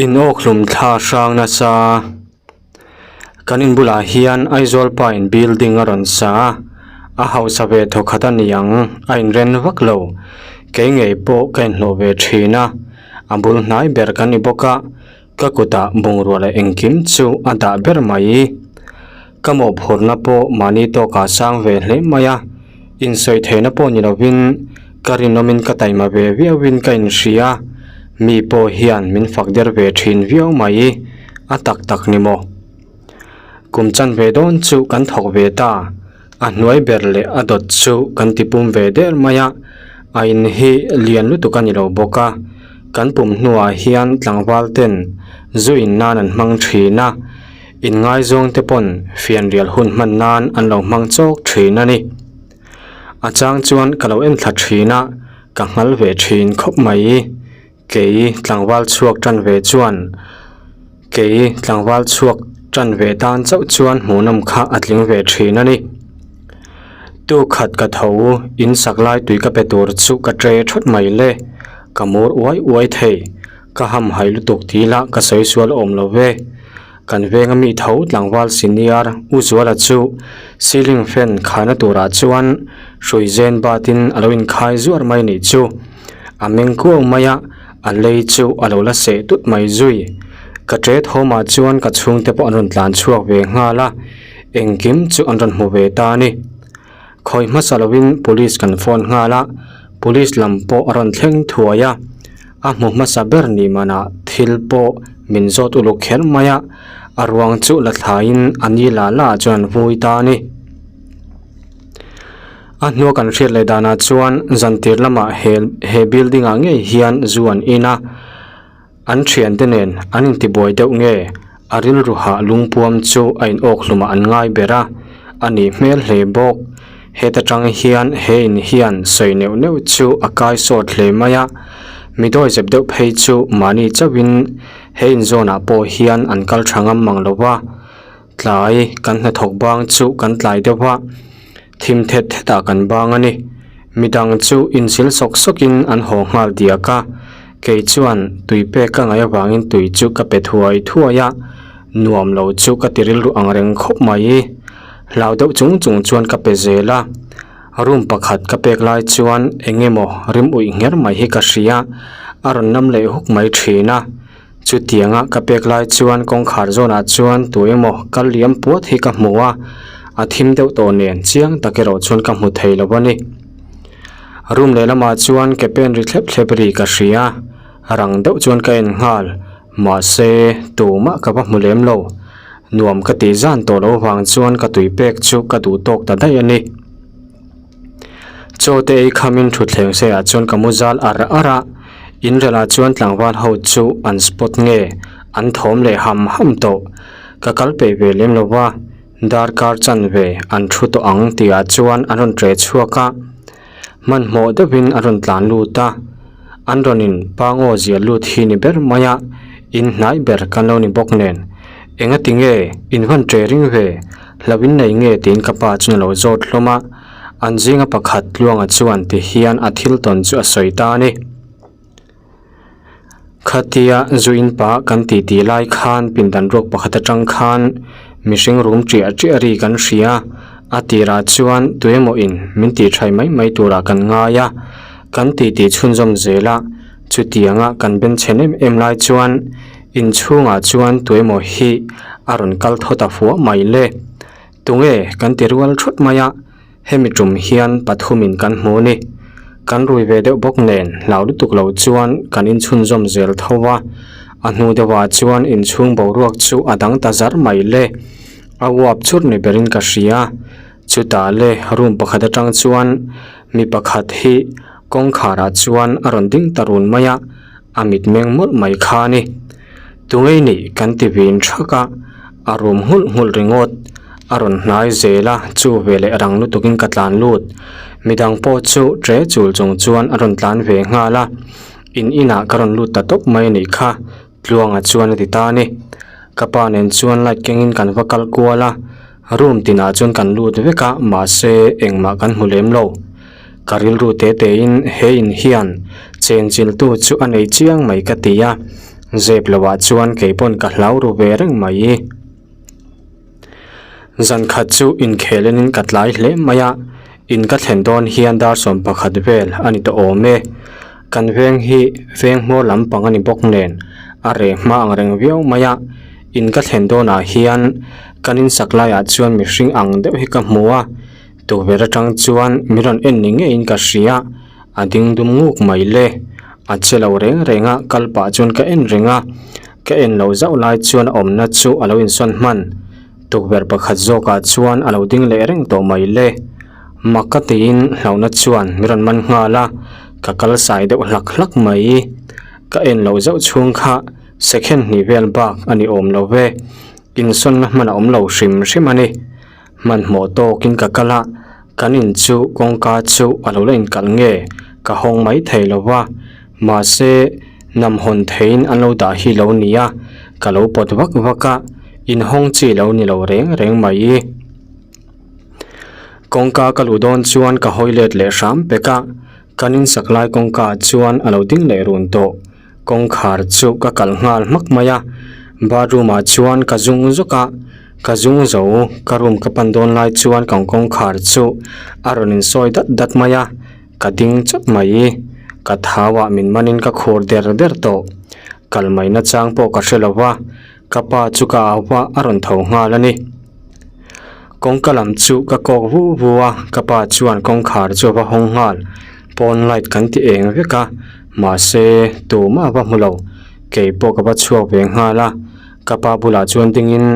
In awkhlum thla hrang nasa. Kan in bulah hian Aizawl pa in building a rawn sa a, a hausa ve thawkhat a ni ang, a inren vak lo. Kei ngei pawh ka inhlawh ve thin a, a bul hnai ber kan ni bawk a, ka kutah bungrua leh engkim chu a dah ber mai. Ka mawhphurhna pawh mahni tawkah sang ve hle mai a, insawi theihna pawh ni lovin ka rinawmin ka taima ve viauin ka inhria, mi pawh hian min fak der ve thin viau mai, a tak tak ni maw? Kum chan ve dawn chu kan thawk ve ta, a hnuai ber leh a dawt chu kan ti pum ve der mai a, a in hi lian lutuk a ni lo bawk a, kan pum hnuah hian tlangval ten zu in nan an hmang thin a. Inngaizawng te pawn fianrial hun hman nan an lo hmang chawk thin a ni. A chang chuan ka lo en thla thin a, ka nghal ve thin khawp mai. Kei tlangval chhuak tan ve chuan Kei tlangval chhuak tan ve tan chauh chuan hmuhnawm kha a tling ve thin a ni. Tu khat ka tho in sak lai tui ka pe tur chu ka tre thawt mai le, ka mur uai uai thei. Ka hamhai lutuk tih lah ka sawi sual awm lo ve. Kan venga mi tho tlangval senior U Zuala chu ceiling fan khaina turah chuan hrui zen batin a lo inkhai zuar mai nih chu. A meng kuau mai a, a lei chu a lo la seh tut mai zui. Ka ṭe thawmah chuan ka chhungte pawh an rawn tlan chhuak ve nghal a, engkim chu an rawn hmu ve ta a ni. Khawi hmasa lovin police kan phone nghal a, police lam pawh a rawn thleng thuai a, a hmu hmasa ber ni manah thil pawh min zawt uluk kher mai a, a ruang chu la thlaiin a ni la la ah chuan an vui ta a ni. A hnua kan hriat leh danah chuan zantir lamah he he building ah ngei hian zu an in a. An thiante nen an intibuai deuh nge a rilru hah lungpuam chu a in awk hlumah an ngai ber a, a nih hmel hle bawk. Heta tang hian he in hian sawi neuh neuh chu a kai sawt hle mai a, mi dawizep deuh phei chu mahni chauhin he in zawnah pawh hian an kal tha ngam mang lo va, tlai kan hnathawk bang chu kan tlai deuh a, thim thet thetah kan bang a ni. Midang chu insil sawk sawkin an haw nghal diak a, kei chuan tui pek ka ngaih avangin tui chu ka pe thuai thuai a, nuam lo chu ka ti rilru ang reng khawp mai. Hlau deuh chung chung chuan ka pe zel a, room pakhat ka pek lai chuan eng emaw rim uih ngher mai hi ka hria, a rawn nam leh huk mai thin a. Chutianga ka pek lai chuan kawngkhar zawnah chuan tu emaw kal liam puat hi ka hmu a, a thim deuh tawh nen chiang tak erawh chuan ka hmu thei lo a ni. Room lehlamah chuan ke pen ri thlep thlep ri ka hria, rang deuh chuan ka en nghal, mahse tumah ka va hmu lem lo. Nuam ka tih zan tawh loh vang chuan ka tui pek chu ka duh tawk ta daih a ni. Chaw te ei khamin thutthleng seiah chuan ka mu zal ar ar a, inrel ah chuan tlangval ho chu an spot nge an thawm leh ham ham tawh. Ka kal peih ve lem lo va, darkar chanve an thu tawh ang tihah chuan an rawn ṭe chhuak a, hmanhmawh deuhin an rawn tlan lut a, an rawn in pangaw zia lut hi ni ber mai a, in hnai ber kan lo ni bawk nen. Engati nge in van ṭe ring ve? Hlo in nei nge tiin ka pa chuan a lo zawt hlawm a, an zinga pakhat Tluanga chuan ti hian a thil tawn chu a sawi ta a ni. Khatia zu in pah kan tih tih lai khan pindan ruak pakhat atang khan mihring rum ṭiah ṭiah ri kan hria a, a tirah chuan tuemaw in min tih ṭhai mai mai turah kan ngai a, kan tih tih chhunzawm zel a, chutianga kan benchhen em em lai chuan Inchhungah chuan tuemaw hi a rawn kal thaw ta fuah mai le. Tunge kan ti rual thut mai a, hemi tum hian pathumin kan hmu a ni. Kan rui ve deuh bawk nen hlau lutuk lo chuan kan inchhunzawm zel tho a, a hnu deuhah chuan inchhung boruak chu a dang ta zar mai le. A uap chur ni berin ka hria. Chutah le room pakhat atang chuan mi pakhat hi kawngkharah chuan a rawn ding ta run mai a. A mit meng mawlh mai kha a ni. Tungei nih kan ti vin thak a, a rum nghulh nghulh ringawt. A rawn hnai zel a, chu veleh rang lutukin ka tlan lut. Midang pawh chu ṭe chul chung chuan a rawn tlan ve nghal a. In inah ka rawn lut ta tawp mai a nih kha, Tluanga chuan a ti ta a ni. Ka pa nen chuan light kengin kan va kal kual a, room tinah chuan kan lut vek a, mahse engmah kan hmu lem lo. Ka rilru te tein he in hian chenchiltu chu a nei chiang mai ka ti a, Zep lohah chuan kei pawn ka hlau ru ve reng mai. Zan khat chu inkhel enin ka tlai hle mai a, in ka thlen dawn hian dar 11 vel a ni tawh awm e. Kan veng hi veng hmawr lampang a ni bawk nen a reh hma ang reng viau mai a, in ka thlen dawnah hian kan insak laiah chuan mihring ang deuh hi ka hmu a, tukverh atang chuan min rawn en ni ngeiin ka hria. A ding dum nguk mai le. A che lo reng reng a, kal pah chuan ka en reng a. Ka en lo zauh lai chuan a awmna chu a lo insawn hman. Tukverh pakhat zawkah chuan a lo ding leh reng tawh mai le. Mak ka tiin hlauhna chuan min rawn man nghal a, ka kal sai deuh hlak hlak mai. Ka en lo zauh chhung kha second hnih vel bak a ni awm lo ve. Insawnna hman a awm lo hrim hrim a ni. Hmanhmawh tawkin ka kal a, kan in chu kawngka chu a lo la inkalh nge ka hawng mai thei lo va, mahse nam hawn theiin an lo dah hi lo nia, ka lo pawt vak vak a, inhawng chi lo ni lo reng reng mai. Kawngka ka luh dawn chuan ka hawi let leh hram pek a, kan insak lai kawngka ah chuan a lo ding leh run tawh. Kawngkhar chu ka kalh nghal hmak mai a, bathroom ah chuan ka zung zawk a, ka zung zo ka room ka pan dawn lai chuan kan kawngkhar chu a rawn insawi dat dat mai a, ka ding chawt mai, ka thau ah min man in ka khur der der tawh, kal mai na chang pawh ka hre lo va, ka pa chu ka au va a rawn tho nghal a ni. Kawngka lam chu ka kawk vu vu a, ka pa chuan kawngkhar chu a va hawng nghal. Pawn light kan ti eng vek a, mahse tumah a va hmu lo. Kei pawh ka va chhuak ve nghal a, ka pa bulah chuan dingin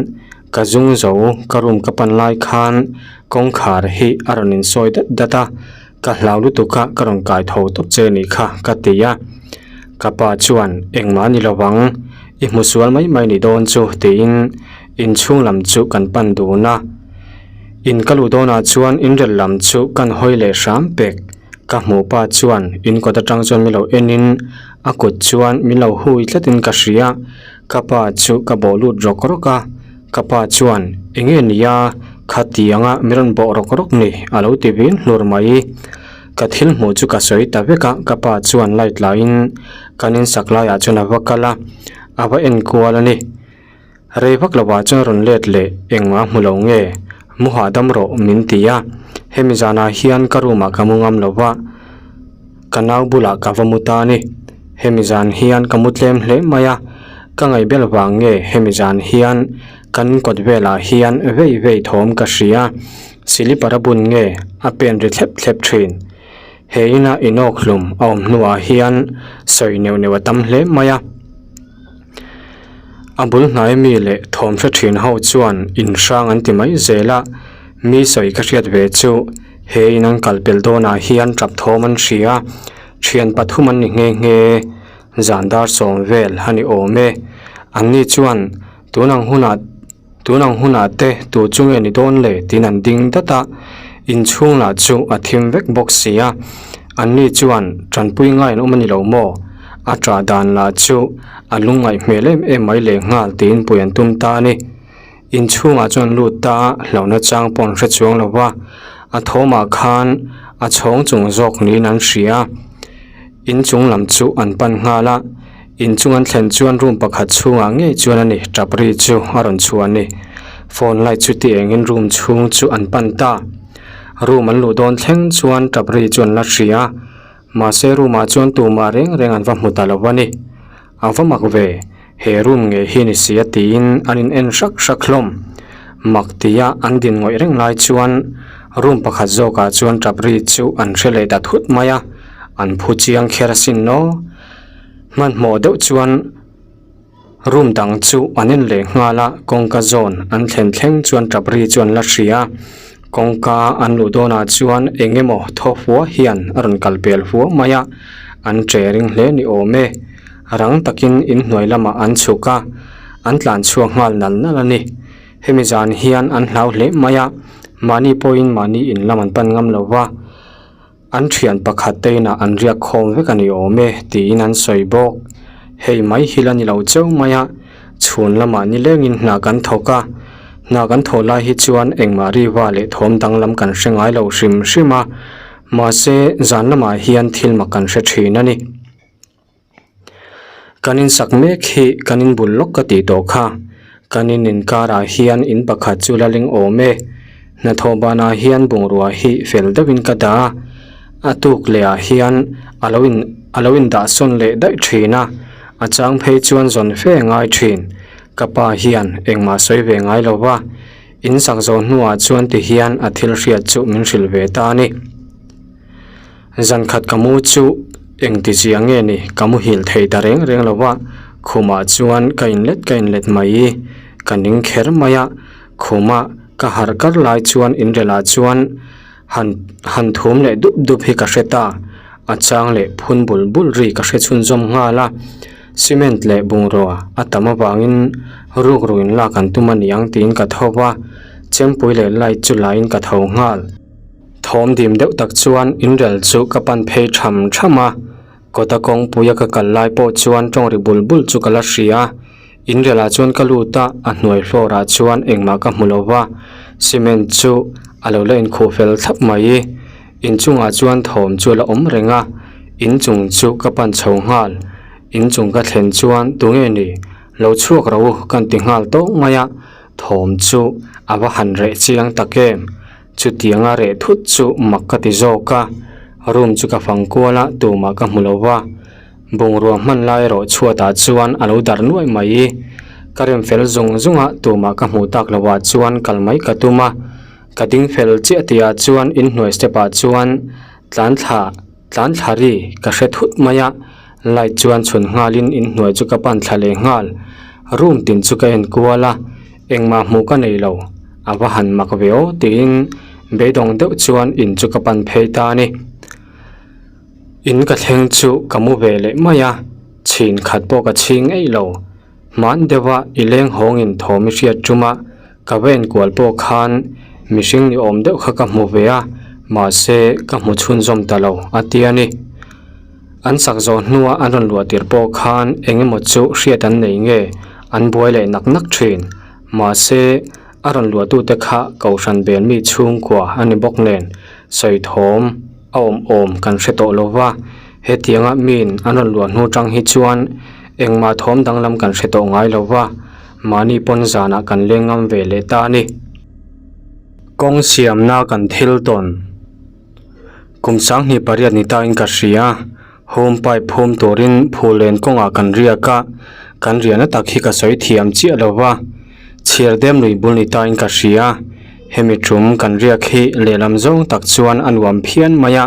ka zung zo ka room ka pan lai khan kawngkhar hi a rawn insawi dat dat a, ka hlau lutuk a ka rawn kai tho tawp che nih kha ka ti a. Ka pa chuan engmah a ni lovang, i hmu sual mai mai ni dawn chu tiin Inchhung lam chu kan pan dun a, in ka luh dawnah chuan inrel lam chu kan hawi leh hram pek. Ka hmuh pa chuan in kawt atang chuan min lo enin a kut chuan min lo hui tlatin ka hria. Ka pa chu ka bawh lut rawk rawk a, ka pa chuan enge nia khatianga min rawn bawh rawk rawk ni a lo ti vin hlur mai. Ka thil hmuh chu ka sawi ta vek a, ka pa chuan light laiin kan insak laiah chuan a va kal a, a va enkual a ni. Rei vak lovah chuan rawn let leh engmah a hmu lo nge? Mu hahdam rawh min ti a, hemi zanah hian ka room ah ka mu ngam lo va, ka nau bulah ka va mu ta a ni. Hemi zan hian ka mu tlem hle mai a, ka ngaihbel vang nge hemi zan hian kan kawt velah hian vei vei thawm ka hria, silipar a bun nge a pen ri thlep thlep thin. He ina inawk hlum a awm hnuah hian sawi neuh neuh a tam hle mai a. A bul hnai mi leh thawm hre thin ho chuan in hrang an ti mai zel a, mi sawi ka hriat ve chu he in an kal pel dawnah hian tap thawm an hria, thian pathum an ni nghe nghe, zan dar sawm vel a ni awm e. Anni chuan tun ang hunah. Tun ang hunah te tu chu nge ni dawn le tiin an ding dat a, inchhung lah chu a thim vek bawk si a, anni chuan tanpui ngai an awm a ni lo maw? A tah dan lah chu a lungngaih hmel em em mai leh nghal tiin pui an tum ta a ni. Inchhungah chuan lut ta a hlauhna chang pawh an hre chuang lo va, a thawmah khan a chhawng chung zawk niin an hria. Inchung lam chu an pan nghal a. Inchung an thlen chuan room pakhat chhungah ngei chuan a ni tap ri chu a rawn chhuah a ni. Phone light chu ti engin room chhung chu an pan ta. Room an luh dawn thleng chuan tap ri chu an la hria a, mahse room ah chuan tumah reng reng an va hmu ta lo a ni. A va mak ve, he room ngei hi ni si a tiin an in en hrak hrak hlawm. Mak tia an din ngawih reng lai chuan room pakhat zawkah chuan tap ri chu an hre leh ta thut mai a, an phu chiang kher asin naw. Hmanhmawh deuh chuan room dang chu an en leh nghal a, kawngka zawn an thlen thleng chuan tap ri chu an la hria a, kawngka an luh dawnah chuan eng emaw thaw hua hian a rawn kal pel hua mai a, an che ring hle ni awm e. Rang takin inhnuai lamah an chhuk a, an tlan chhuak nghal nal nal a ni. Hemi zan hian an hlau hle mai a, mahni pawhin mahni in lam an pan ngam lo va. An thian pakhat te inah an riak khawm vek a ni awm e tiin an sawi bawk. Hei mai hi la ni lo cheu mai a, chhun lamah nilengin hna kan thawk a, hna kan thawh lai hi chuan engmah riva leh thawm danglam kan hre ngai lo hrim hrim a, mahse zan lamah hian thil mak kan hre thin a ni. Kan in sak mek hi kan in bul lawk ka tih tawh kha. Kan in inkarah hian in pakhat chu la ling awm e. Hnathawh banah hian bungrua hi fel deuhin ka dah a, a tuk leh ah hian a lo in a lo indah sawn leh daih thin a, a chang phei chuan zawn fe a ngai thin. Ka pa hian engmah sawi ve ngai lo va, in sak zawh hnuah chuan ti hian a thil hriat chu min hrilh ve ta a ni. Zan khat ka mu chu engti zia nge ni ka muhil thei ta reng reng lo va, khumah chuan ka inlet ka inlet mai, ka ning kher mai a, khuma ka harh kar lai chuan inrel ah chuan han han thum leh dup dup hi ka hre ta, a chang leh phun bul bul ri ka hre chhunzawm nghal a, cement leh bungrua a tam avangin rukru in lak an tum a niang tiin ka tho va, chempui leh light chu laiin ka tho nghal. Thawm dim deuh tak chuan inrel chu ka pan phei tham tham a, kawta kawngpuia ka kal lai pawh chuan tawng ri bul bul chu ka la hria. Inrelah chuan ka lut a, a hnuai floor ah chuan engmah ka hmu lo va, cement chu a lo la inkhuh fel thlap mai. Inchungah chuan thawm chu a la awm reng a, inchung chu ka pan chho nghal. Inchung ka thlen chuan tunge ni? Lo chhuak rawh u ka ti nghal tawk mai a, thawm chu a va han reh chiang tak em? Chutianga reh thut chu mak ka ti zawk a, room chu ka fang kual a, tumah ka hmu lo va. Bungrua hman lai erawh chhuatah chuan a lo darh nuaih mai. Ka rem fel zung zung a, tumah ka hmuh tak lohah chuan kal mai ka tum a. Ka ding fel chiah tihah chuan inhnuai step ah chuan tlan thla tlan thla ri ka hre thut mai a, light chuan chhun nghalin inhnuai chu ka pan thla leh nghal. Room tin chu ka en kual a. Engmah hmuh ka nei lo, a va han mak ve aw tiin beidawng deuh chuan in chu ka pan phei ta a ni. In ka thleng chu ka mu ve leh mai a, chhin khat pawh ka chhing eih lo. Hman deuha i leng hawngin thawm i hriat ṭuma ka va enkual pawh khan mihring ni awm deuh kha ka hmu ve a, mahse ka hmu chhunzawm ta lo a ti a ni. An sak zawh hnua an rawn luah tir pawh khan eng emaw chu hriat an nei nge an buai leh nak nak thin. Mahse, a rawn luahtute kha Kohhran bel mi chhungkua a ni bawk nen sawi thawm a awm awm kan hre tawh lo va, hetianga miin an rawn luah hnu tang hi chuan engmah thawm danglam kan hre tawh ngai lo va, mahni pawn zanah kan leng ngam ve leh ta a ni. Kawng siamna kan thil tawn. Kum sanghnih pariat ni ta in ka hria, home pipe phum turin phul len kawngah kan riak a, kan riahna tak hi ka sawi thiam chiah lo va, chhiar dem lui bul ni ta in ka hria, hemi tum kan riak hi lehlam zawng tak chuan a nuam phian mai a,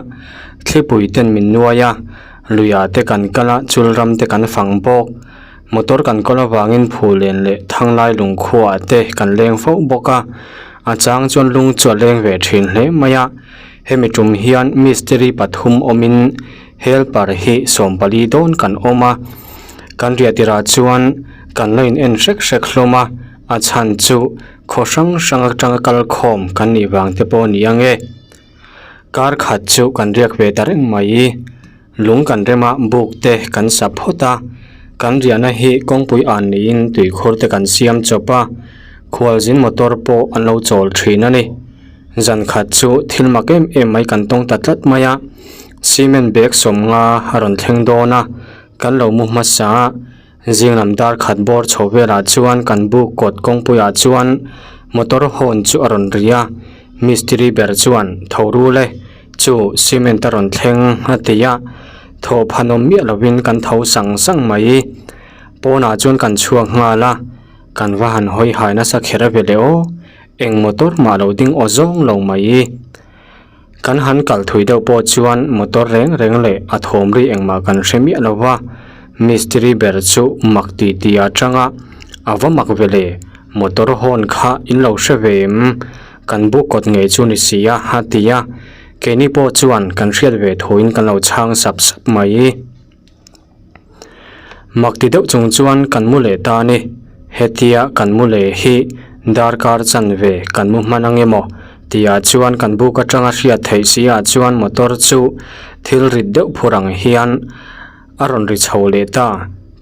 thlipui ten min nuai a, luiah te kan kal a, chul ram te kan fang bawk, motor kan kawl avangin phul len leh thanglai lungkhuaah te kan leng fo bawk a, a chang chuan lung chu a leng ve thin hle mai a. Hemi tum hian mistiri pathum awmin helper hi sawmpali dawn kan awm a, kan riah tirah chuan kan la in en hrek hrek hlawm a, a chhan chu khaw hrang hrang atanga kal khawm kan nih vang te pawh a ni ang e. Kar khat chu kan riak ve ta reng mai. Lung kan rem a, buk te kan sa phawt a, kan riahna hi kawngpui an niin tuikhur te kan siam chawp a, khualzin motor pawh an lo chawl thin a ni. Zan khat chu thil mak em em mai kan tawng ta tlat mai a, cement bag sawmnga a rawn thleng dawn a, kan lo mu hmasa a, zinglam dar khat bawr chho velah chuan kan buk kawt kawngpuiah chuan motor horn chu a rawn ri a, mistiri ber chuan tho rul e chu cement a rawn thleng a ti a, thaw phanawm miah lovin kan tho sang sang mai, pawnah chuan kan chhuak nghal a, kan va han hawi hai nasa kher a ve le aw. Eng motor mah lo ding aw zawng lo mai. Kan han kal thui deuh pawh chuan motor reng reng leh a thawm ri engmah kan hre miah lo va, mistiri ber chu mak ti ti a chang a, a va mak ve le, motor horn kha in lo hre ve em? Kan buk kawt ngei chu ni si a, a ti a, keini pawh chuan kan hriat ve thuin kan lo chhang sap sap mai. Mak ti deuh chung chuan kan mu leh ta a ni. Hetia kan mu leh hi darkar chanve kan mu hman ang emaw tihah chuan kan buk atanga hriat theih si ah chuan motor chu thil rit deuh phur ang hian a rawn ri chho leh ta.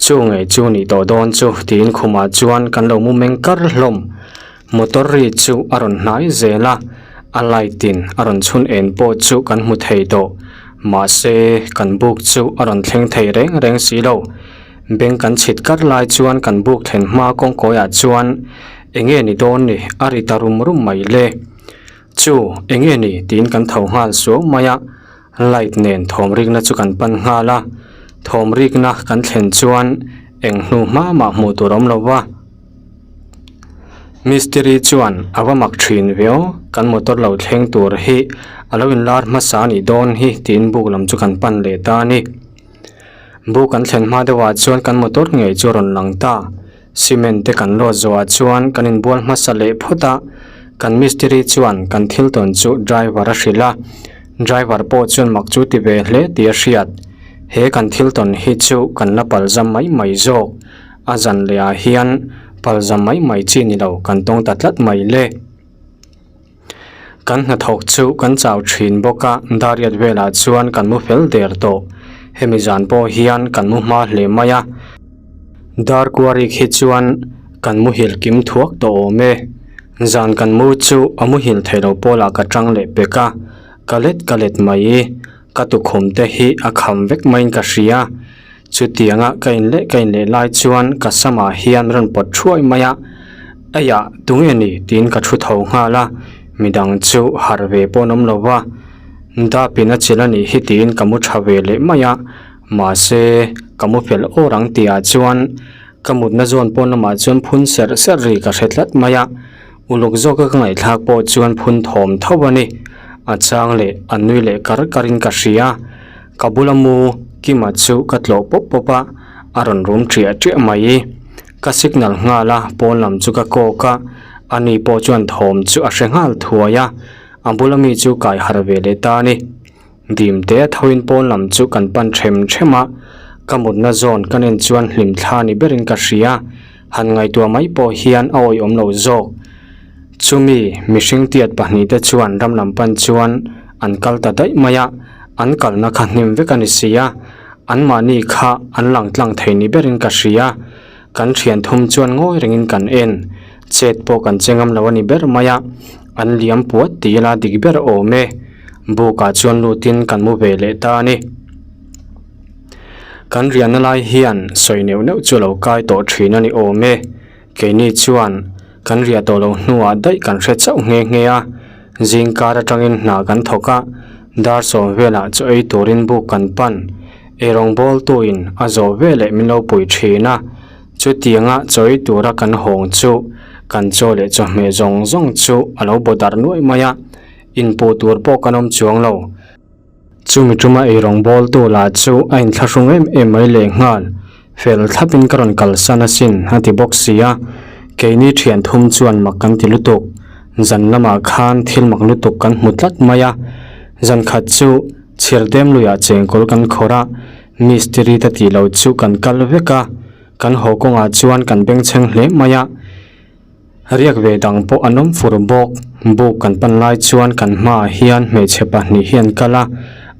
Chu ngei chu nih tawh dawn chu tiin khumah chuan kan lo mu meng kar hlawm. Motor ri chu a rawn hnai zel a, a light in a rawn chhun en pawh chu kan hmu thei tawh. Mahse, kan buk chu a rawn thleng thei reng reng si lo. Beng kan chhit kar lai chuan kan buk thlen hma kawngkawi ah chuan enge ni dawn ni a ri ta rum rum mai le. Chu enge ni tiin kan tho nghal suau mai a, light nen thawm rikna chu kan pan nghal a, thawm rikna kan thlen chuan eng hnu hma mah hmuh tur awm lo va. Mistiri chuan a va mak thin viau, kan motor lo thleng tur hi a lo inlar hmasa a nih dawn hi tiin buk lam chu kan pan leh ta a ni. Buk kan thlen hma deuhah chuan kan motor ngei chu a rawn lang ta. Cement te kan lawt zawhah chuan kan inbual hmasa leh phawt a, kan mistiri chuan kan thil tawn chu driver a hrilh a, driver pawh chuan mak chu ti ve hle tih a hriat. He kan thil tawn hi chu kan la palzam mai mai zawk. A zan leh ah hian palzam mai mai chi ni lo kan tawng ta tlat mai le. Kan hnathawk chu kan chau thin bawk a, dariat velah chuan kan mu fel der tawh. Hemi zan pawh hian kan mu hma hle mai a. Dar kuarik hi chuan kan muhil kim thuak tawh awm e. Zan kan mu chu a muhil thei lo pawlah ka tang leh pek a, ka let ka let mai. Ka tukhum te hi a kham vek maiin ka hria. Chutianga ka in leh ka in leh lai chuan ka samah hian rawn pawt thuai mai a, Eiah, tunge ni? tiin ka thu tho nghal a, midang chu harh ve pawh an awm lo va, Dapin a chilh a nih hi tiin ka mu tha ve leh mai a, mahse ka mu fel awr ang tihah chuan ka mutna zawn pawn lamah chuan phun serh serh ri ka hre tlat mai a, uluk zawka ka ngaihthlak pawh chuan phun thawm tho a ni, a chang leh a nui leh kar karin ka hria. Ka bula mu Kima chu ka tlawh pawp pawp a, a rawn rum ṭiah ṭiah mai. Ka signal nghal a, pawn lam chu ka kawk a, ani pawh chuan thawm chu a hre nghal thuai a, a bula mi chu kai harh ve leh ta a ni. Dim te a thoin pawn lam chu kan pan ṭhem ṭhem a, ka mutna zawn ka nen chuan hlim thla ni berin ka hria, han ngaihtuah mai pawh hian a awihawm lo zawk. Chumi mihring tiat pahnihte chuan ram lam pan chuan an kal ta daih mai a, an kalna kha hnim vek a ni si a, anmahni kha an lang tlang thei ni berin ka hria. Kan thian thum chuan ngawi rengin kan en, chet pawh kan che ngam lo a ni ber mai a, an liam puat ti ila dik ber awm e. Bukah chuan lutin kan mu ve leh ta a ni. Kan riahna lai hian sawi neuh neuh chu a lo kai tawh thin a ni awm e. Keini chuan kan riah tawh loh hnuah daih kan hre chauh nghe nghe a, zingkar atangin hna kan thawk a, dar sawm velah chaw ei turin buk kan pan, eirawng bawltuin a zawh veleh min lo pui thin a, chutianga chaw ei tura kan hawng chu kan chaw leh chawhmeh zawng zawng chu a lo baw darh nuaih mai a, inpuh tur pawh kan awm chuang lo. Chumi tuma eirawng bawltu lah chu a inthlahrung em em mai leh nghal, fel thlapin ka rawn kalsan asin a ti bawk si a, keini thian thum chuan mak kan ti lutuk. Zan lamah khan thil mak lutuk kan hmu tlat mai a, zan khat chu chhirdem luiah chengkawl kan khawrh a, mistiri te tih loh chu kan kal vek a, kan haw kawngah chuan kan bengchheng hle mai a. Riak ve dang pawh an awm fur bawk. Buk kan pan lai chuan kan hmaah hian hmeichhe pahnih hi an kal a,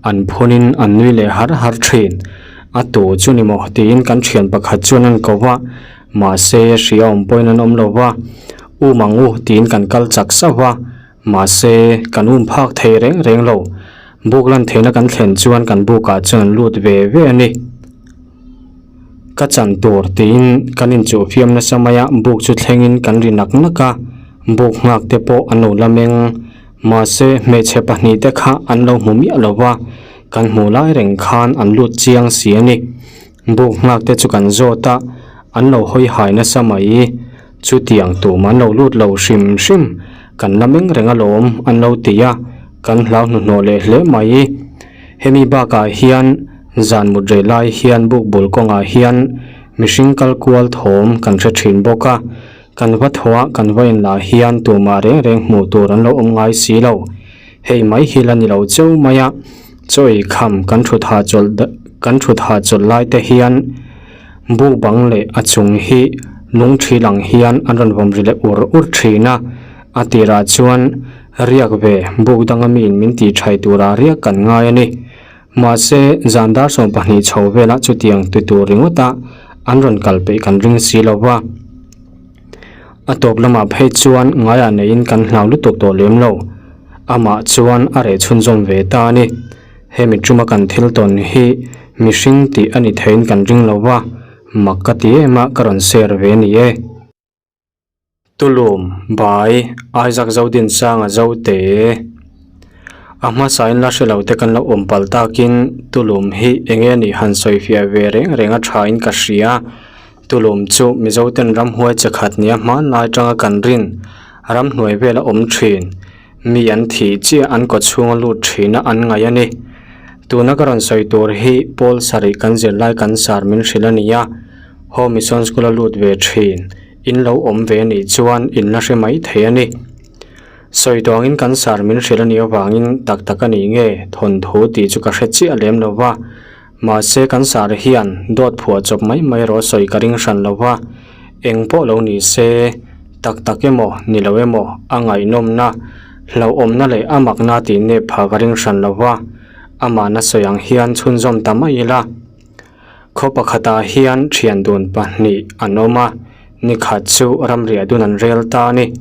an phunin an nui leh har har thin. A tu chu ni maw tiin kan thian pakhat chuan an ko va, mahse hria awm pawhin an awm lo va. Um ang u tiin kan kal chak sauh va, mahse kan um phak thei reng reng lo. Buk lan theihna kan thlen chuan kan bukah chuan an lut ve ve a ni. Ka chan tur tiin kan inchuh fiam nasa mai a, buk chu thlengin kan ri nak nak a, buk nghak te pawh an lo la meng. Mahse, hmeichhe pahnih te kha an lo hmu miah lo va, kan hmuh lai reng khan an lut chiang si a ni. Buk nghak te chu kan zawt a, an lo hawi hai nasa mai. Chutiang tum an lo lut lo hrim hrim, kan la meng reng alawm an lo ti a, kan hlau hnuhnawh leh hle mai. Hemi bakah hian zan mut reh lai hian buk bul kawngah hian mihring kal kual thawm kan hre thin bawk a, kan va thawh a kan va in lah hian tumah reng reng hmuh tur an lo awm ngai si lo. Hei mai hi la ni lo cheu mai a, chaw ei kham kan thut hahchawlh kan thut hahchawlh lai te hian buk bang leh a chung hi lung thi lang hian an rawn vawm ri leh ur ur thin a, a tirah chuan Riak ve, buk danga miin min tih thai tura riak kan ngai a ni. Mahse, zan dar 12 chho velah chutiang ti tur ringawta an rawn kal peih kan ring si lo va. A tawp lamah phei chuan ngaiah neiin kan hlau lutuk tawh lem lo. Amah chuan a reh chhunzawm ve ta a ni. Hemi tuma kan thil tawn hi mihring tih a ni theiin kan ring lo va. Mak ka ti em a, ka rawn share ve a ni e. Tulum, Bai, Isaac Zodinsanga Zote. A hmasain la hre lo te kan lo awm palh takin Tulum hi eng nge nih han sawi fiah ve reng reng a thain ka hria. Tulum chu Mizoten ramhuai che khat nia hmanlai atanga kan rin ramhnuai vela awm thin. Mi an thih chiah an kaw chhunga lut thina an ngaih a ni. Tuna ka rawn sawi tur hi Paul sarih kan zirlai kan sar min hrilh a ni a, Home Mission School a lut ve thin, in lo awm ve a nih chuan in la hre mai thei a ni. Sawi tawngin kan sar min hrilh a nih avangin tak tak a nih nge thawnthu tih chu ka hre chiah lem lo va, mahse kan sar hian dawt phuah chawp mai mai erawh sawi ka ring hran lo va, eng pawh lo ni se tak tak emaw ni lo emaw a ngaihnawmna, hlauhawmna leh a makna tih nep pha ka ring hran lo va, amahna sawi ang hian chhunzawm ta mai ila. Khaw pakhatah hian thian dun pahnih an awm a, nikhat chu ramriah dun an rel ta a ni.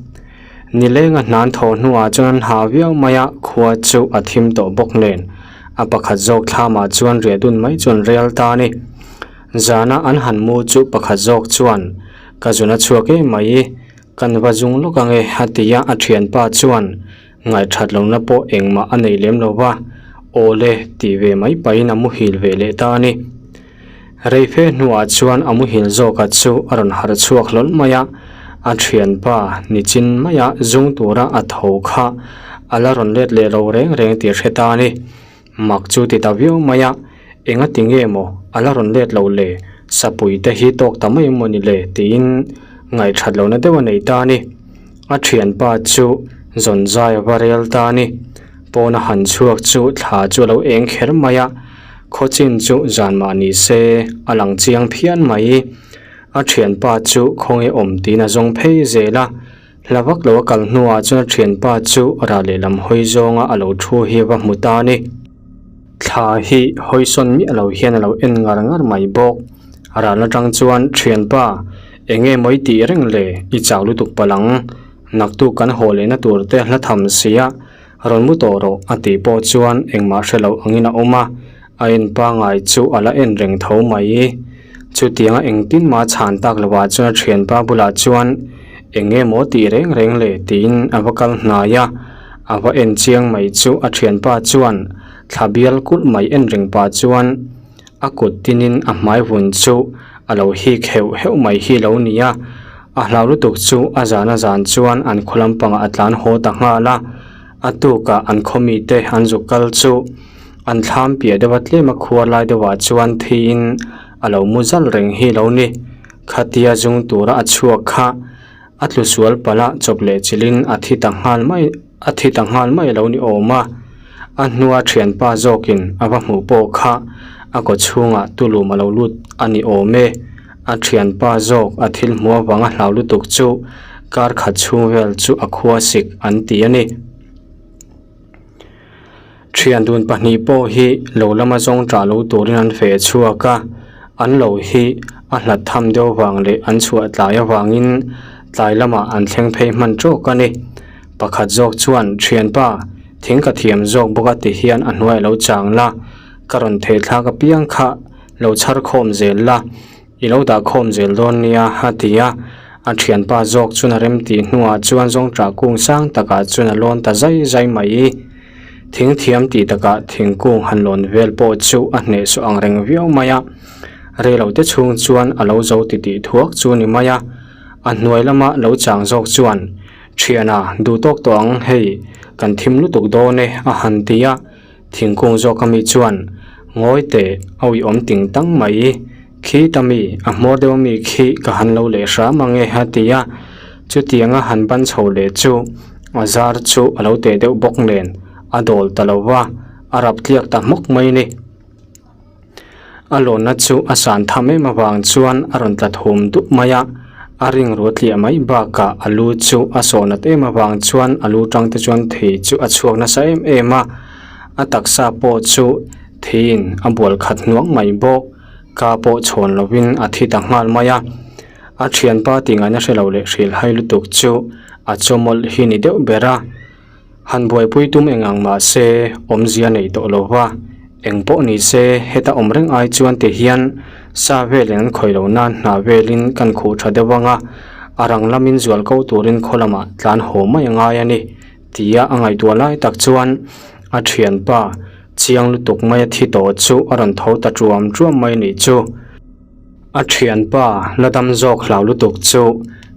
Nilenga hnan thawh hnuah chuan an ha viau mai a, khua chu a thim tawh bawk nen a pakhat zawk thlamah chuan riah dun mai chu an rel ta a ni. Zana an han mu chu pakhat zawk chuan, Ka zun a chhuak em mai, kan va zung lawk ange a ti a, a thianpa chuan Ngaihthat lohna pawh engmah a nei lem lo va, aw le tih ve mai pahin a muhil ve leh ta a ni. Reife hnuah chuan a muhil zawka chu a rawn harh chhuak hlawl mai a, a thianpa nichin maia zung tura a tho kha a la rawn let leh lo reng reng tih hre ta a ni. Mak chu ti ta viau mai a, enga ti nge maw a la rawn let lo le, sapui te hi tawk ta mai emaw ni le tiin ngaihthat lohna deuh a nei ta a ni. A thianpa chu zawn zai a va rel ta a ni. Pawn a han chhuak chu thla chu a lo eng kher mai a, khawchin chu zan mah ni se a lang chiang phian mai. A thianpa chu khawnge awm tiin a zawng phei zel a. Hla vak lo a kal hnuah chuan a thianpa chu rah lehlam hawi zawnga a lo thu hi a va hmu ta a ni. Thla hi hawi sawn miah lo hian a lo en ngar ngar mai bawk. Ral atang chuan thianpa eng nge maw i tih reng le i chau lutuk palh ang. Naktuk kan haw lehna tur te hla tham sia rawn mu tawh rawh a tih pawh chuan engmah hre loh angin a awm a, a en pangai chu a la en reng tho mai. Chutianga engtin mah chhan tak lovah chuan a thianpa bulah chuan eng nge maw tih reng reng le tiin a va kal hnai a, a va en chiang mai chu a thianpa chuan thla bial kulh mai en reng pah chuan a kut tinin a hmai vun chu a lo hik heuh heuh mai hi lo ni a, a hlau lutuk chu a zan a zan chuan an khaw lampangah a tlan haw ta nghal a, a tukah an khaw mite an zuk kal chu an thlam piah deuh a tlem a khuar lai deuhah chuan thiin a lo mu zal reng hi lo ni. Khatia zung tura a chhuak kha a tlu sual palh a chawp leh chilhin a thi ta nghal mai a thi ta nghal mai lo ni awm a. A hnua thianpa zawkin a va hmuh pawh kha a kaw chhungah tulum a lo lut a ni awm e. A thianpa zawk a thil hmuh avanga hlau lutuk chu kar khat chhung vel chu a khua sik an ti a ni. Thian dun pahnih pawh hi lo lama zawng ṭah lo turin an feh chhuak a, an lo hi a hlat tham deuh vang leh an chhuah tlai avangin tlai lamah an thleng phei hman ṭawk a ni. Pakhat zawk chuan, Thianpa, thing ka thiam zawk bawk a ti hian a hnuai a lo chang la, ka rawn thei thlak apiang kha lo chhar khawm zel la, I lo dah khawm zel dawn nia a ti a, a thianpa zawk chuan a rem tih hnuah chuan zawngṭah kung sang takah chuan a lawn ta zai zai mai. Thing thiam tih takah thingkung han lawn vel pawh chu a hnehsawh ang reng viau mai a, reilo te chhung chuan a lo zo titih thuak chu ni mai a, a hnuai lama lo chang zawk chuan Thiana duh tawk tawh ang hei kan thim lutuk dawn e a han ti a. Thingkung zawk ami chuan ngawi teh a uiawm ting tang mai, khi ta mi a hmawr deuh ami khi ka han lo leh hram ang e a ti a, chutianga han ban chho leh chu a zar chu a lo teh deuh bawk nen a dawl ta lo va, a rap tliak ta hmawk mai ni. A lawnna chu a san tham em avang chuan a rawn tla thum dup mai a, a ring ruah tliah mai bakah a lu chu a sawh nat em avang chuan a lu tang te chuan thei chu a chhuak nasa em em a, a taksa pawh chu theiin a bual khat hnuang mai bawk, ka pawh chhawn lovin a thi ta nghal mai a, a thianpa tih ngaihna hre lo leh hrilhhai lutuk chu a chawmawlh hi ni deuh ber a. Han buaipui tum eng ang mah se awmzia nei tawh lo va, Eng pawh ni se, heta awm reng ai chuan ti hian sa velin an khawih loh nan hna velin kan khuh tha deuh ang a, a rang lamin zual ko turin khaw lamah tlan haw mai a ngai a ni, tia a ngaihtuah lai tak chuan a thianpa chiang lutuk mai a thi tawh chu a rawn tho ta tuam tuam mai nih chu. A thianpa la dam zawk hlau lutuk chu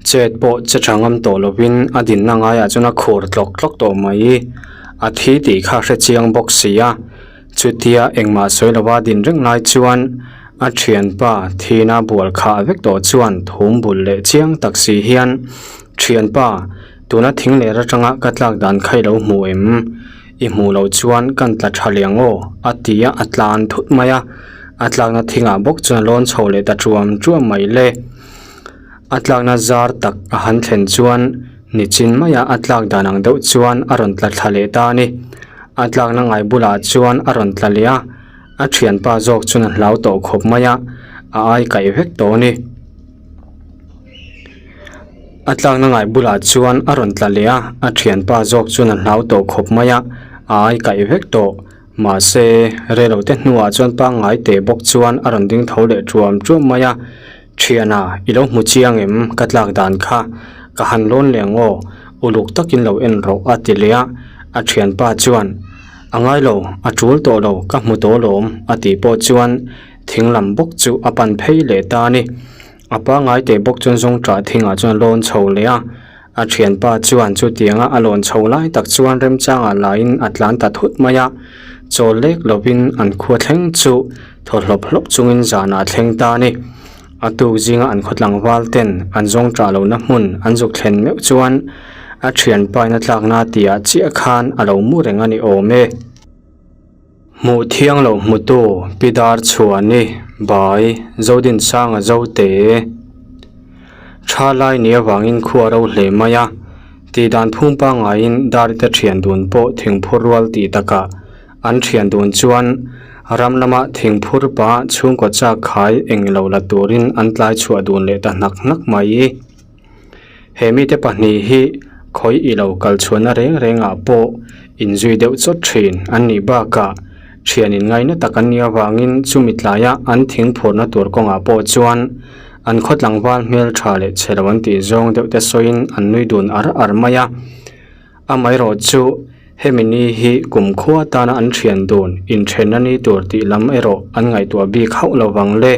chet pawh che tha ngam tawh lovin a dinna ngaiah chuan a khur tlawk tlawk tawh mai. A thi tih kha hre chiang bawk si a, chutia engmah sawi lova din reng lai chuan a thianpa thina bual khah vek tawh chuan thum bul leh chiang tak si hian, Thianpa, tuna thing leh atanga ka tlak dan kha i lo hmu em? I hmuh loh chuan kan tla tha leh ang aw, a ti a, a tlan thut mai a. A tlakna thingah bawk chuan a lawn chho leh ta tuam tuam mai le. A tlakna zar tak a han thlen chuan nichin maia a tlak dan ang deuh chuan a rawn tla thla leh ta a ni. A tlakna ngai bulah chuan a rawn tla leh a, a thianpa zawk chuan a hlau tawh khawp mai a, a ai kaih vek tawh a ni. A tlakna ngai bulah chuan a rawn tla leh a, a thianpa zawk chuan a hlau tawh khawp mai a, a ai kaih vek tawh. Mahse, relo te hnuah chuan pangngai teh bawk chuan a rawn ding tho leh tuam tuam mai a, Thiana, i lo hmu chiang em? Ka tlak dan kha ka han lawn leh ang aw, uluk takin lo en rawh a ti leh a, a thianpa chuan, A ngai lo, a tul tawh lo, ka hmu tawh alawm a tih pawh chuan thing lam bawk chu a pan phei leh ta a ni. A pangngai teh bawk chuan zawngṭah thingah chuan a lawn chho leh a, a thianpa chuan chutianga a lawn chho lai tak chuan remchangah laiin a tlan ta thut mai a, chawl lek lovin an khua thleng chu thaw hlawp hlawp chungin zanah a thleng ta a ni. A tuk zinga an khaw tlangval ten an zawngṭah lohna hmun an zuk thlen meuh chuan a thianpa in a tlakna tihah chiah khan a lo mu reng a ni awm e. Hmuh thiang lo hmutu Pi Dar Chhuani, Bai, Zodinsanga Zote, Tha lai ni avangin khua ro hle mai a, tih dan phung pangaiin Darite thian dun pawh thingphur rual tih takah an thian dun chuan ram lama thingphur pa chhungkaw chak khai eng lo la turin an tlai chhuah dun leh ta hnak hnak mai. He mite pahnih hi khawi i lo kal chhuahna reng rengah pawh inzui deuh chawt thin an nih bakah thian inngaina tak an nih avangin chumi tlaia an thing phurna tur kawngah pawh chuan an khaw tlangval hmel tha leh chhe lo an tih zawng deuh te sawiin an nui dun ar ar mai a. Amaherawh chu hemi ni hi kumkhua tana an thian dun inthenna ni tur tih lam erawh an ngaihtuah bik hauh lo vang le.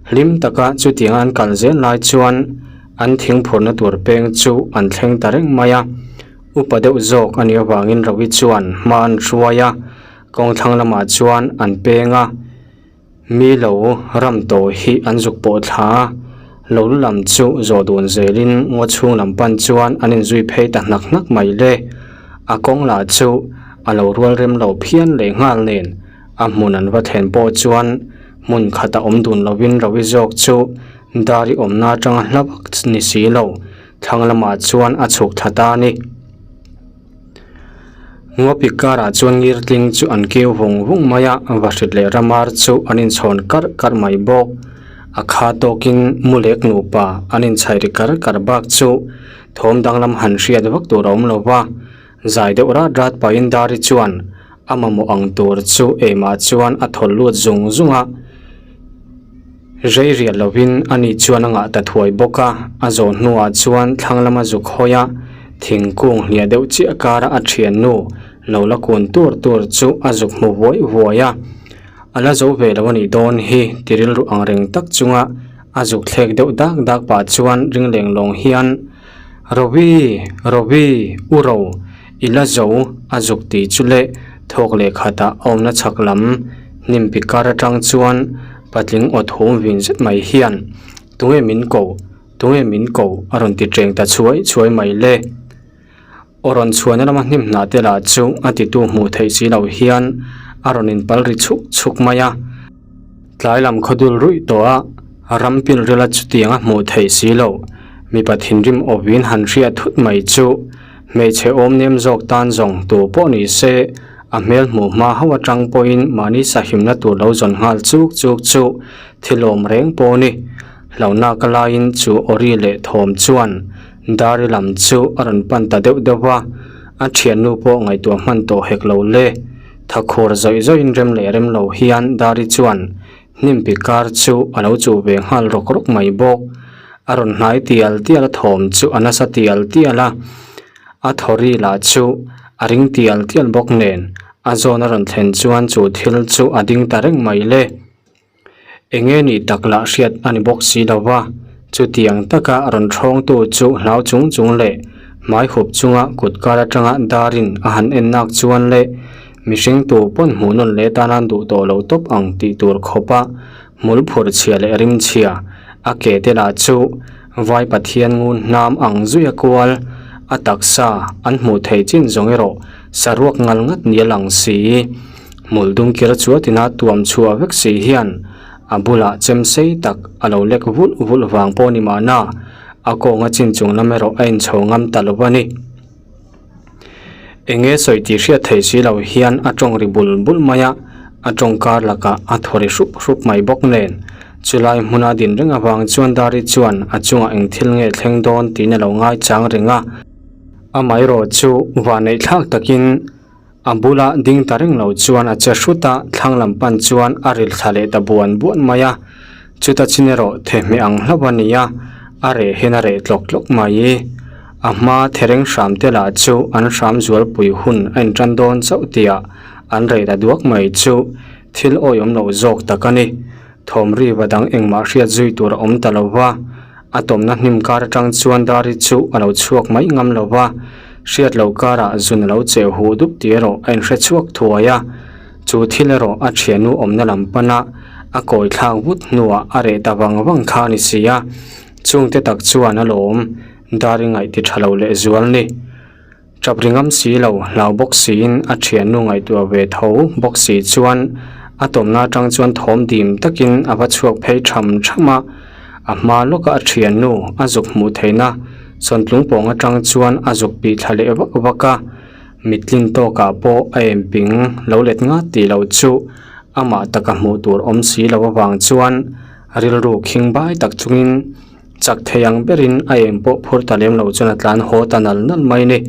Hlim taka chutianga an kal zel lai chuan an thingphurna tur peng chu an thleng ta reng mai a, upa deuh zawk a nih avangin Rawi chuan hma an hruai a, kawng thlang lamah chuan an peng a, mi lo ram tawh hi an zuk pawh thla a, lo lu lam chu zawh dun zelin ngaw chhung lam pan chuan an inzui phei ta hnak hnak mai le, a kawng lah chu a lo rual rem lo phian leh nghal nen a hmun an va thlen pawh chuan Hmun khata awm dun lovin Rawi zawk chu Dari awmna atanga hla vak ni si lo, thlang lamah chuan a chhuk thla ta a ni. Ngawpi karah chuan ngirtling chu an keu vung vung mai a, Vahrit leh Ramar chu an inchhawn karh karh mai bawk. A kha tawkin Mulek nupa an inchhaih ri kar kar bak chu thawm danglam han hriat vak tur a awm lo va, Zai deuh rat rat pahin Dari chuan a mamawh ang tur chu eimah chuan a thawl lut zung zung a, rei riat lovin ani chuan a ngah ta thuai bawk a, a zawh hnuah chuan thlang lama zuk hawi a, thingkung hliah deuh chiah kara a thiannu lo la kun tur tur chu a zuk hmu vuai vuai a, a la zo ve lo a nih dawn hi ti rilru ang reng tak chunga a zuk thlek deuh dak dak pah chuan ring leng lawng hian Rovi, Rovi, u ro, i la zo a zuk tih chu leh thawk leh khatah a awmna chhak lam hnim pi kar atang chuan patling aw thum vin zet mai hian Tunge min ko, tunge min ko a rawn ti teng ta chhuai chhuai mai le. Aw rawn chhuahna lama hnim hnah te lah chu a titu hmuh theih si loh hian a rawn inpal ri chuk chuk mai a. Tlai lam khaw dul ruih tawh a, ram pil rila chutiang a hmuh theih si loh. Mipa thinrim awin han hriat thut mai chu hmeichhe awm nem zawk tan zawng tu pawh ni se, a hmel hmuh hma hauh atang pawhin mahni sahimna tur lo zawn nghal chuk chuk chu thil awm reng pawh a ni. Hlauhnak a laiin chu awri leh thawm chuan Dari lam chu a rawn pan ta deuh deuh va, a thiannu pawh ngaihtuah hman tawh hek lo le. Tha khur zawih zawihin rem leh rem lo hian Dari chuan hnim pi kar chu a lo chuh ve nghal rawk rawk mai bawk. A rawn hnai tial tial a thawm chu a nasa tial tial a, a thaw ri lah chu a ring tial tial bawk nen a zawn a rawn thlen chuan chu thil chu a ding ta reng mai le. Eng nge nih tak lah hriat a ni bawk si lo va, chutiang taka rawn thawngtu chu hlau chung chung leh hmai hup chunga kut kar atanga darin a han en nak chuan leh mihring tu pawn hmuh nawn leh tan an duh tawh lo tawp ang tih tur khawpa hmul phur chhia leh rim chhia a ke te lah chu vai Pathian ngun hnam ang zuia kual a taksa an hmuh theih chin zawng erawh saruak ngal ngat ni a lang si. Hmul dum kir chuatina tuam chhuah vek si hian a bulah chem sei tak a lo lek vulh vulh vang pawh ni mahna a kawnga chin chung lam erawh a inchho ngam ta lo a ni. Eng nge sawi tih hriat theih si lo hian a tawng ri bul bul mai a, a tawng kar lakah a thaw ri hrup hrup mai bawk nen. Chulai hmuna din reng avang chuan Dari chuan a chungah eng thil nge thleng dawn tiin a lo ngaichang reng a. Amaherawh chu vahneih thlak takin A bula ding ta reng lo chuan a che hrut a, thlang lam pan chuan a ril thla leh ta buan buan mai a. Chuta chin erawh thehmeh ang hlauh a ni a, a reh hian a reh tlawk tlawk mai. A hma thereng hram te lah chu an hram zualpui hun a intan dawn chauh tihah an reh ta duak mai chu thil awihawm loh zawk tak a ni. Thawm riva dang engmah hriat zui tur a awm ta lo va. A tawmna hnim kar atang chuan Dari chu a lo chhuak mai ngam lo va, hriat loh karah zun a lo cheh huh dup tih erawh a inhre chhuak thuai a. Chu thil erawh a thiannu awmna lam pana a kawi thlak vut hnuah a reh ta vang vang kha a ni si a, chungte tak chuan a lawm Dari ngaih ti tha lo leh zual ni. Tap ri ngam si lo, hlau bawk siin a thiannu ngaihtuah ve tho bawk si chuan a tawmna atang chuan thawm dim takin a va chhuak phei tham tham a. A hma lawka a thiannu a zuk hmuh theihna sawntlung pawng atang chuan a zuk pih thla leh vak vak a. Mitlin tawkah pawh a em ping lo let ngat tih loh chu amah taka hmuh tur awm si lo avang chuan rilru khing bai tak chungin Chak thei ang berin a eng pawh phur ta lem lo chuan a tlan haw ta nal nal mai ni.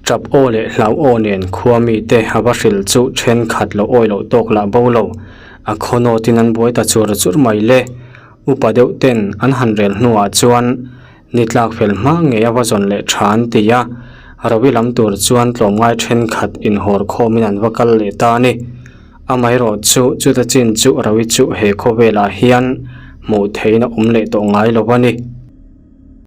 Tap aw leh hlau aw nen khua mite a va hrilh chu thenkhat lo awi loh tawk lah bo lo. A khaw nawtin an buai ta chur chur mai le. Upa deuh ten an han rel hnuah chuan ni tlak fel hma ngei a va zawn leh tha an ti a. Rawi lam tur chuan tlawmngai thenkhat inhawr khawmin an va kal leh ta a ni. Amaherawh chu chuta chin chu Rawi chu he khawvelah hian hmuh theihin a awm leh tawh ngai lo a ni.